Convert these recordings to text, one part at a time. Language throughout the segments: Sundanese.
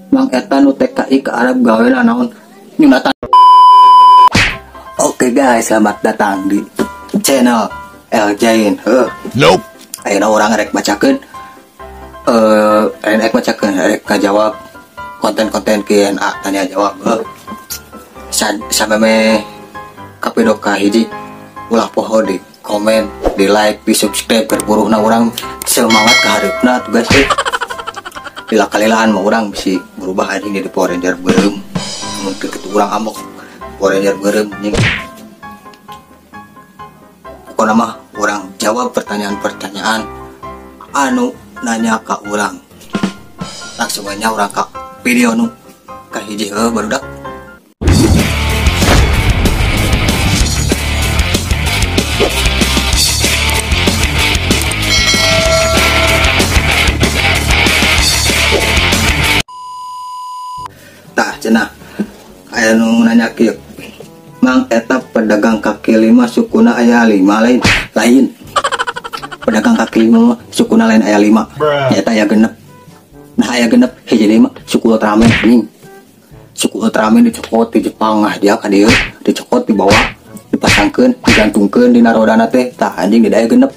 Mang eta nu TKI ke Arab gawena naon nyunatan. Oke guys, selamat datang di channel El Jain. Nope. Ayeuna urang rek bacakeun rek bacakeun rek ngajawab konten-konten Q&A tanya jawab. Sameme kapido ka hiji ulah poho di komen, di like, di subscribe berburuhna urang semangat ka hareupna tuh guys. Lila kalilaan mah urang bisi berubah anjing jadi Power Ranger beureum. Mun kitu urang amok Power Ranger beureum anjing. Pokona mah urang jawab pertanyaan-pertanyaan anu nanya ka urang. Langsung aja urang ka video nu ka hiji heuh barudak. Tah cenah aya nu nanya kieu, Mang eta pedagang kaki lima sukuna aya lima lain lain pedagang kaki lima mah sukuna lain aya lima nyata aya genep. Nah aya genep hiji lima suku Ultraman anjing. Suku Ultraman dicokot di Jepang ah dia ka dieu dicokot dibawa dipasangkeun digantungkeun dina rodana teh tah anjing di aya genep.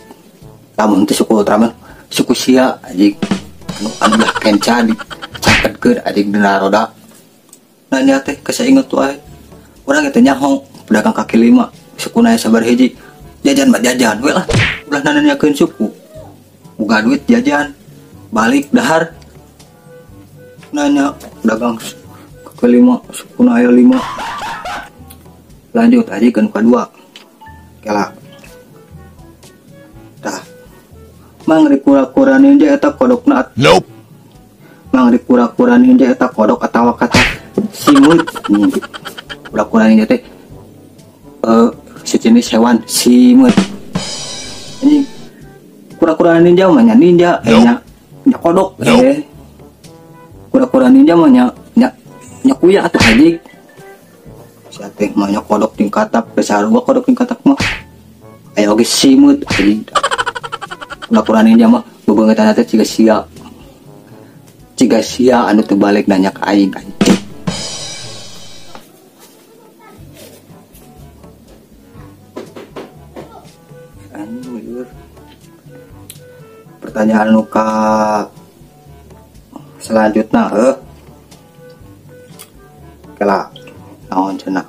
Lamun teh suku Ultraman suku sia anjing anu anu belah kenca dicangketkeun anjing dina roda. Nanya teh kasa inget tuh ae. Urang teh nyaho pedagang kaki lima sukuna sabar hiji jajan mah jajan we lah ulah nanyakeun suku boga duit jajan balik dahar nanya pedagang kaki lima sukuna aya lima. Lanjut aja ke kedua kela tah Mang di kura-kura ninja eta kodokna. Nope. Mang di kura-kura ninja eta kodok atawa kata simut. Kura-kura ninja teh sejenis hewan simut. Ini kura-kura ninja mah nya ninja nya nya kodok Kura-kura ninja mah nya nya nya kuya atuh anjing. Sia teh mah nya kodok jeung katak, sarua kodok jeung katak mah. Aya oge simut anjing. Kura-kura ninja mah bebeungeutana teh ciga sia. Ciga sia anu teu balik nanya ka aing anjing. Pertanyaan nu ka selanjutnya kela naon cenah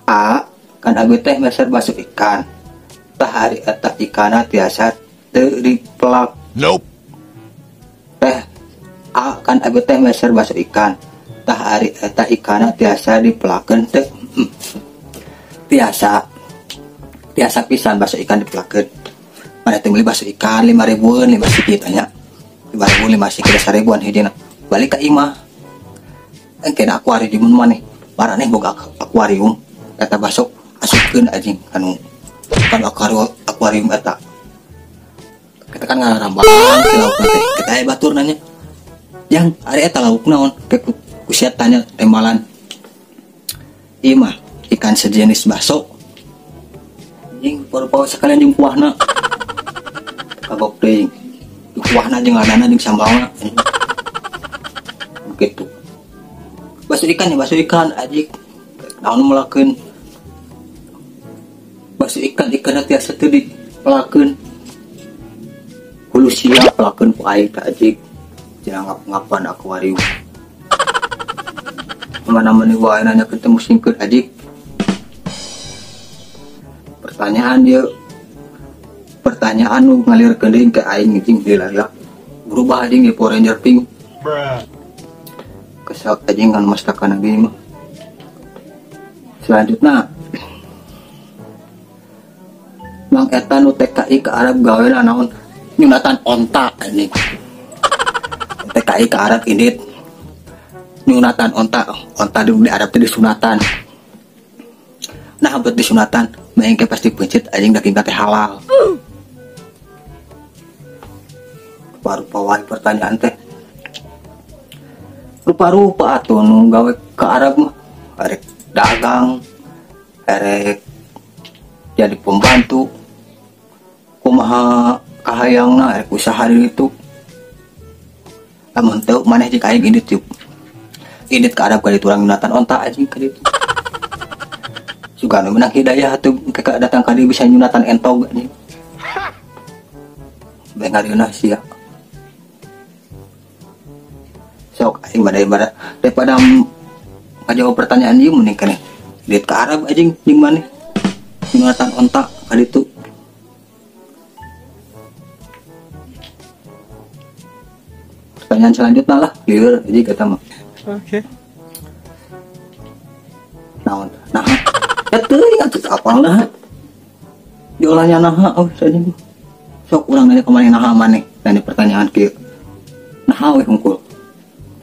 A kan abi teh meser bakso ikan tah ari eta ikana tiasa teu dipelak. Nope. Teh A kan abi teh meser bakso ikan tah ari eta ikana tiasa dipelakeun teh. Tiasa tiasa pisan bakso ikan dipelakeun. Mana teh meuli bakso ikan 5.000-an 5 siki tanya. 5.000 5 siki 1.000-an hijina. Balik ka imah. Engke akuarium maneh. Maraneh boga akuarium eta bakso asupkeun anjing kanu kan akuarium eta. Kita kan ngarambang si lauk teh. Kita aya batur nanya. Yang ari eta lauk naon? Ke ku sia tanya tembalan. Ieu mah ikan sejenis bakso. Anjing paru-paru sekalian jeung kuahna. Kagok deui. Kuahna jeung ladana jeung sambalna. Begitu. Bakso ikan ya bakso ikan anjing. Naon melakeun? Bakso ikan ikanna tiasa teu dipelakeun. Hulu sia pelakeun ku aing teh anjing. Jangan ngap-ngapan akuarium. Mana-mana wae nanya ketemu singkeun anjing. Pertanyaan dia pertanyaan nu ngalir deui ke aing anjing lila berubah anjing di Power Ranger pink. Kesel anjing kan mastakan gini mah. Selanjutnya Mang eta nu TKI ke Arab gawena naon nyunatan onta anjing. TKI ke Arab indit nyunatan onta, onta di Arab teh disunatan. Nah buat disunatan mengke pasti pencet anjing daging teh halal. Rupa-rupa wae pertanyaan teh. Rupa-rupa atuh nu gawe ke Arab mah erek dagang, erek jadi pembantu, kumaha kahayangna erek usaha di itu. Lamun teu maneh jeung aing indit yuk. Indit ka Arab ka ditu urang nyunatan onta anjing ka ditu. Sugan menang hidayah atuh ka datang ka dieu bisa nyunatan entog anjing. Bae ngareunah sia. Sok aing mah daripada ngajawab pertanyaan ieu mending keneh indit ka Arab anjing jeung maneh nyunatan onta ka ditu. Pertanyaan selanjutnya lah, lieur aja kata mah. Oke. Naon? Nah, ya teuing atuh apal nah. Diolahnya naha oh saja. Sok urang nanya ka maneh naha maneh, nanya pertanyaan kieu. Naha we hungkul.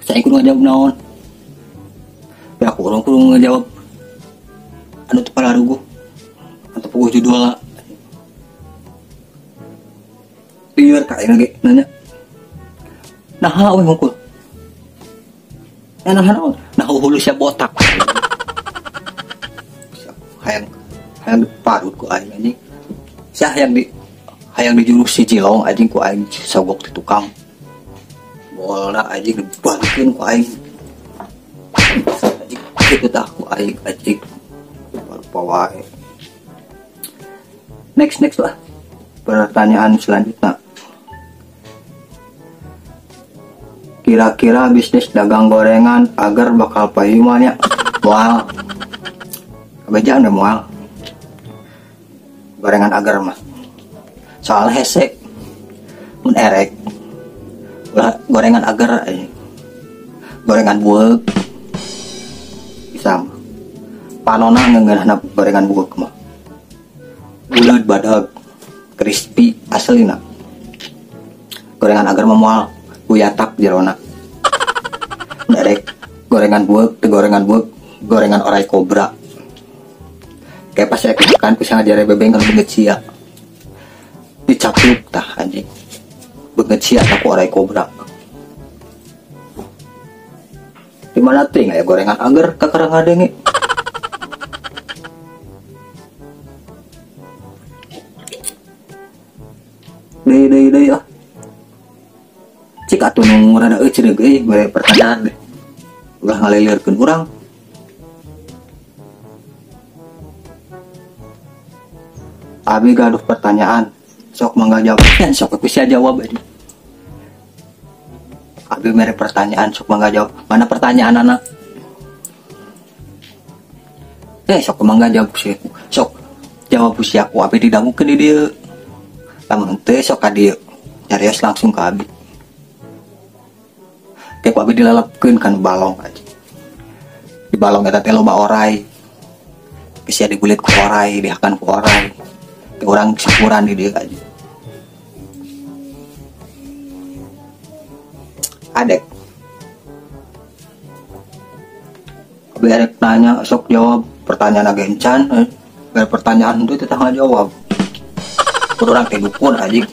Saya kudu ngajawab naon? Ya aku urang kudu ngajawab anu teu pararuguh. Anu puguh judulna. Lieur ka aing ge nanya. Naha we hungkul. Ya naha naon? Naha hulu sia botak. Hayang hayang diparut ku aing anjing. Sia hayang dijurus si Cilong anjing ku aing sogok di tukang. Bolna anjing dibalikeun ku aing. Anjing kitu tah ku aing anjing. Rupa wae. Next next lah. Pertanyaan selanjutnya. Kira-kira bisnis dagang gorengan agar bakal payumannya moal. Kabejaan deh moal. Gorengan agar mah. Soal hese mun erek. Ulah gorengan agar gorengan bueuk. Bisa mah. Panona ngeungeunahna gorengan bueuk mah. Buleud badag, crispy aslina. Gorengan agar mah moal. Kuyatak jerona. Erek gorengan bueuk, teu gorengan bueuk, gorengan orai kobra. Kayak pas rek makan ku sangajare bebeng kan beungeut sia. Dicapluk tah anjing. Beungeut sia tah ku orai kobra. Di mana teh aya gorengan agar kakara ngadenge. Deui deui deui ah. Cik atuh nu rada euceureuh euy mere pertanyaan deh. Ulah ngalilirkeun urang. Abi gaduh pertanyaan, sok mangga jawab. Kan sok bisa jawab aja. Abi mere pertanyaan, sok mangga jawab. Mana pertanyaan anak? Sok mangga jawab sih. Sok jawab si aku abi didangukeun di dieu. Lamun henteu sok ka dieu. Nyarios langsung ka abi. Kayak abi dilalapkeun kan balong aja. Di balong eta teh loba orai. Bisa digulit ku orai, dihakan ku orai. Ke urang syukuran di dieu aja. Adek. Abi arek nanya sok jawab pertanyaan agencan, biar pertanyaan itu teteh ngajawab. Kudu urang teh dukun anjing.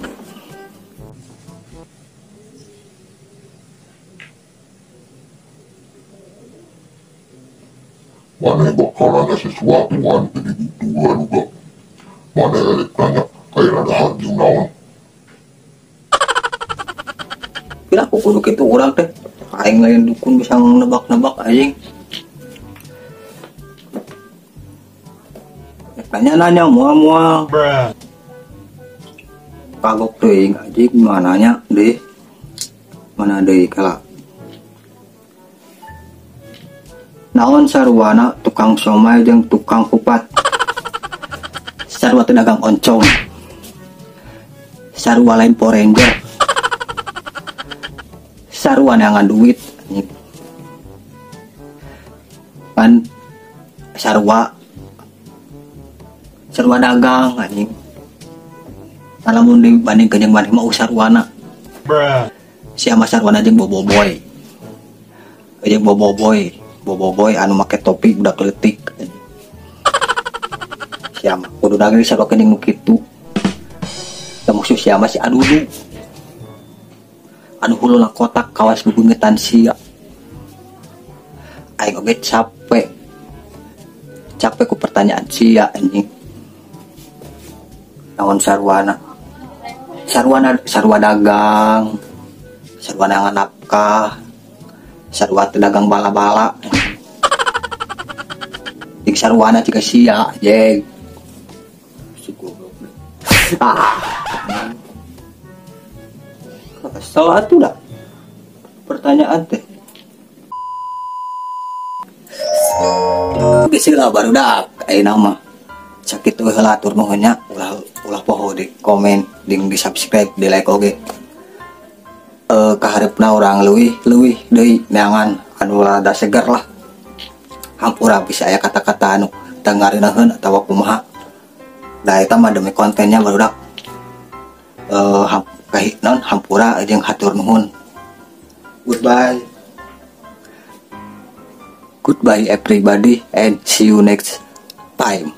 Maneh bakal nanya sesuatu anu teu diduga-duga. Maneh erek nanya ayeuna dahar jeung naon. Kira aku kudu kitu urang teh. Aing lain dukun bisa nebak-nebak anjing. Nanya-nanya moal-moal. Kagok teuing anjing mananya deui. Mana deui kala. Naon sarwana tukang somai jeung tukang kupat. Sarwa teu dagang oncom. Sarwa lain Power Ranger. Sarwa neangan duit anjing. Pan sarwa sarwa dagang anjing. Lamun dibandingkeun jeung maneh mah sarwana. Sia mah sarwana jeung boboiboy. Jeung boboiboy. Boboiboy anu make topi budak leutik. Sia mah kudu dagang sarua jeung nu kitu. Da musuh sia mah si Adudu. Anu huluna kotak kawas bebeungetan sia. Aing oge capek. Capek ku pertanyaan sia anjing. Naon sarwana? Sarwana sarwa dagang. Sarua neangan nafkah, sarua teu dagang bala-bala. Jeung saruana jiga sia, jeng. Si goblok. Ah. Kesel atuh dah. Pertanyaan teh. Geus lah barudak ayeuna mah. Sakitu heula atur nuhun nya, ulah ulah poho di komen, jeung di subscribe, di like oge. Kahareupna urang leuwih leuwih deui neangan anu rada seger lah. Hampura bisa aya kata-kata anu teu ngareuneuheun atawa kumaha. Da eta mah demi kontennya barudak. Naon hampura jeung hatur nuhun. Goodbye. Goodbye everybody and see you next time.